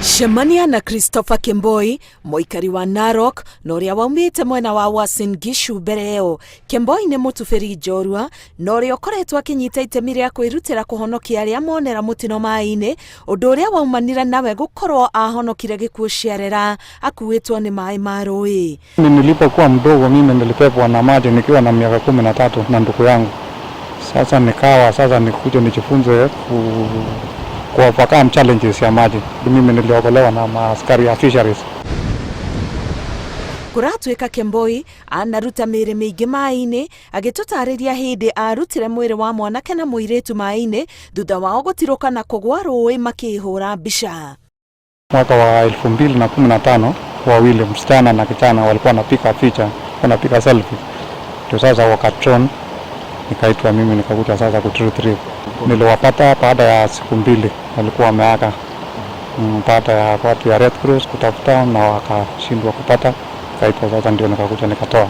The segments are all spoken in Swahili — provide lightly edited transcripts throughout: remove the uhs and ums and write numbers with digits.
Cemania na Christopher Kemboi, mũikari wa Narok na ũrĩa waumĩte mwena wa Uasin Gishu mbere ĩyo. Kemboi nĩ mũtubĩri njorua na ũrĩa ũkoretwo akĩnyita itemi rĩa kwĩrutĩra kũhonokia arĩa monera mũtino maĩ-inĩ, ũndũ ũrĩa waumanire nawe gũkorwo ahonokire gĩkuũ ciarera akuĩtwo nĩ maĩ ma rũĩ. Mimi nilipokuwa mdogo, mimi nilipepwa na maji nikiwa na miaka 13 na ndugu yangu. Sasa nikawa sasa nikuja nijifunze ku overcome challenges ya maji. Mimi niliokolewa na maaskari ya fisheries. Kũratuĩka Kemboi anaruta mĩĩrĩ mĩingĩ maĩ-inĩ, agĩtũtarĩria hĩndĩ arutire mwĩrĩ wa mwanake na mũirĩtu maĩ-inĩ thutha wao gũtirũka na kũgwa rũĩ makĩhũra mbica. Mwaka wa 2015 wawili, msichana na kijana, walikuwa wanapiga picha, wanapiga selfie. Ndio sasa wakachon, nikaitwa mimi nikakuja sasa kuretrieve. Niliwapata baada ya siku 2, walikuwa wameaga. Baada ya watu ya Red Cross kutafuta na wakashindwa kupata, nikaitwa sasa ndio nikakuja nikatoa.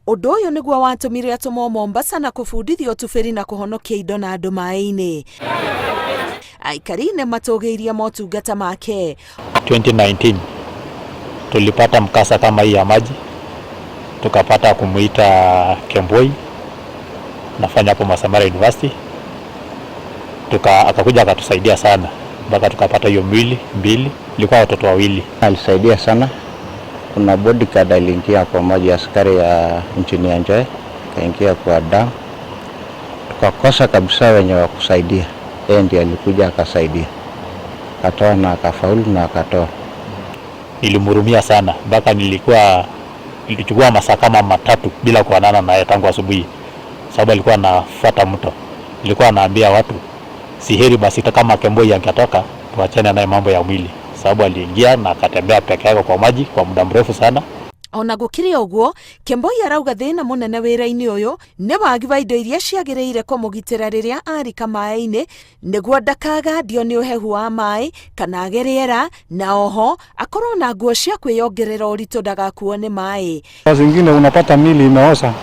Ũndũ ũyũ nĩguo watũmire atũmwo Mombasa na kũbundithio ũtubĩri na kũhonokia indo na andũ maĩ-inĩ. Aikari nĩ matũgĩirie motungata make. 2019 tulipata mkasa kama hii ya maji, tukapata kumuita Kemboi, nafanya hapo Maasai Mara University, akakuja akatusaidia sana mpaka tukapata hiyo mwili 2, ilikuwa watoto wawili. Alisaidia sana. Kuna bodyguard aliingia kwa maji, askari ya nchini ya Njoe kaingia kwa dam, tukakosa kabisa wenye wa kusaidia. Yeye ndiye alikuja akasaidia, akatoa na akafaulu na akatoa. Nilimhurumia sana mpaka nilichukua masaa kama 3 bila kuonana naye tangu asubuhi, sababu alikuwa anafuata mto. Nilikuwa naambia watu si heri basi kama Kemboi angetoka tuachane naye mambo ya mwili, sababu aliingia na akatembea peke yake kwa maji kwa muda mrefu sana. Ona gũkĩrĩ ũguo, Kemboi arauga thĩna mũnene wĩra-inĩ ũyũ nĩ wagi wa indo iria ciagĩrĩire kũmũgitĩra rĩrĩa arika maĩ-inĩ nĩguo ndakagandio nĩ ũhehu wa maĩ kana age rĩera, na oho akorwo na nguo cia kwĩyongerera ũritũ ndagakuo nĩ maĩ. Saa zingine unapata mili imeoza,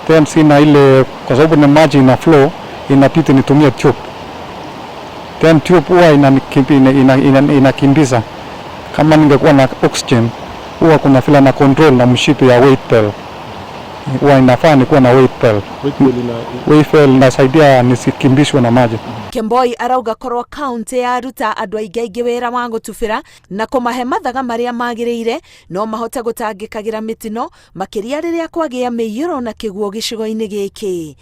then sina ile, kwa sababu ni maji ina flow, inabidi nitumie tube. Then tube huwa inakimbiza. Kama ningekuwa na oxygen, huwa kuna vile na control na mshipi ya weight belt. Huwa inafaa nikuwa na weight belt. Weight belt inasaidia nisikimbishwe na maji. Kemboi arauga korwo kaunti yaruta andũ aingĩ aingĩ wĩra wa gũtubĩra na kũmahe mathaga marĩa magĩrĩire no mahote gũtangĩkagĩra mĩtino makĩria rĩrĩa kwagĩa mĩiyũro na kĩguũ gĩcigo-inĩ gĩkĩ.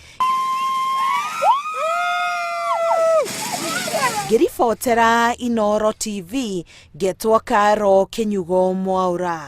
Ngĩribotera Inooro TV, ngetwo Karo Kĩnyugo Mwaura.